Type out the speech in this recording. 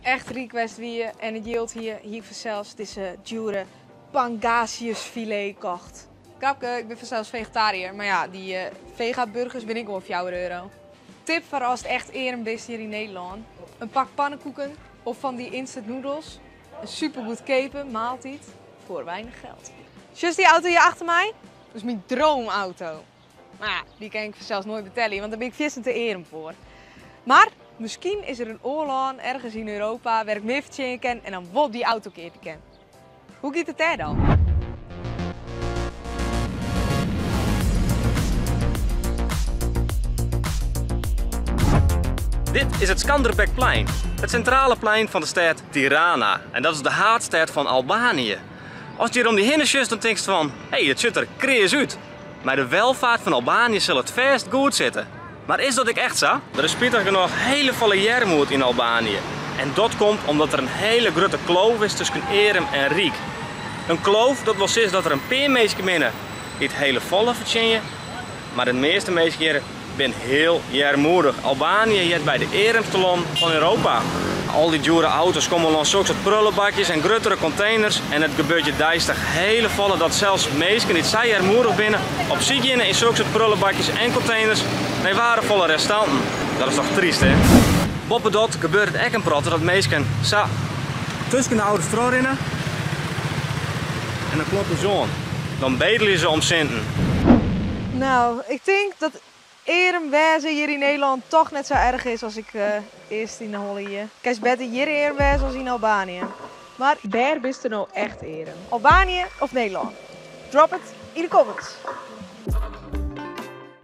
echt ryk west wie en it jild hie, hie ik fansels dizze djoere pangasiusfilet kocht. Grapke, ik bin fansels fegetariër, mar ja, dy vegaburgers binne ek gewoan fjouwer euro. Tip foar ast echt earm bist hjir yn Nederlân, in pak pannekoeken of fan dy instant noodles, in supergoedkeape maaltijd voor weinig geld. Sjochst dy auto hjir achter my? Dat is myn droomauto. Mar ja, dy kin ik fansels noait betelje, want dêr bin ik fierstente earm foar. Mar miskien is der in oar lân ergens yn Europa wêr ik mear fertsjinje kin en dan wol dy auto keapje kin. Hoe giet it dêr dan? Dit is it Skanderbegplein, it sintrale plein fan de stêd Tirana. En dat is de haadstêd fan Albanië. Ast hjir om dy hinne sjochst, dan tinkst fan, hé, it sjocht der kreas út. Mei de welvaart fan Albanië sil it fêst goed sitte. Mar is dat ek echt sa? Der is spitich genôch hele folle earmoed yn Albanië. En dat komt omdat der in hele grutte kloof is tusken earm en ryk. In kloof, dat wol sizze dat der in pear minsken binne dy't hele folle fertsjinje, mar de measte minsken hjir binne hiel earmoedich. Albanië heart by de earmste lannen fan Europa. Al dy djoere auto's komme lâns sokke soart prullebakjes en gruttere konteners en it gebeurt hjir deistich hele folle dat sels minsken dy't sa earmoedich binne op syk geane yn sokke soart prullebakjes en konteners nei waardefolle restanten. Dat is toch tryst, hè? Boppedat gebeurt it ek in protte dat minsken sa tusken de auto's trochrinne en dan kloppe se oan. Dan bedelje se om sinten. Nou, ik tink dat earm wêze hjir yn Nederlân toch net sa erch is as ik earst yn 'e holle hie. Kinst better hjir earm wêze as yn Albanië. Mar wêr bist der no echt earm? Albanië of Nederlân? Drop it yn de comments.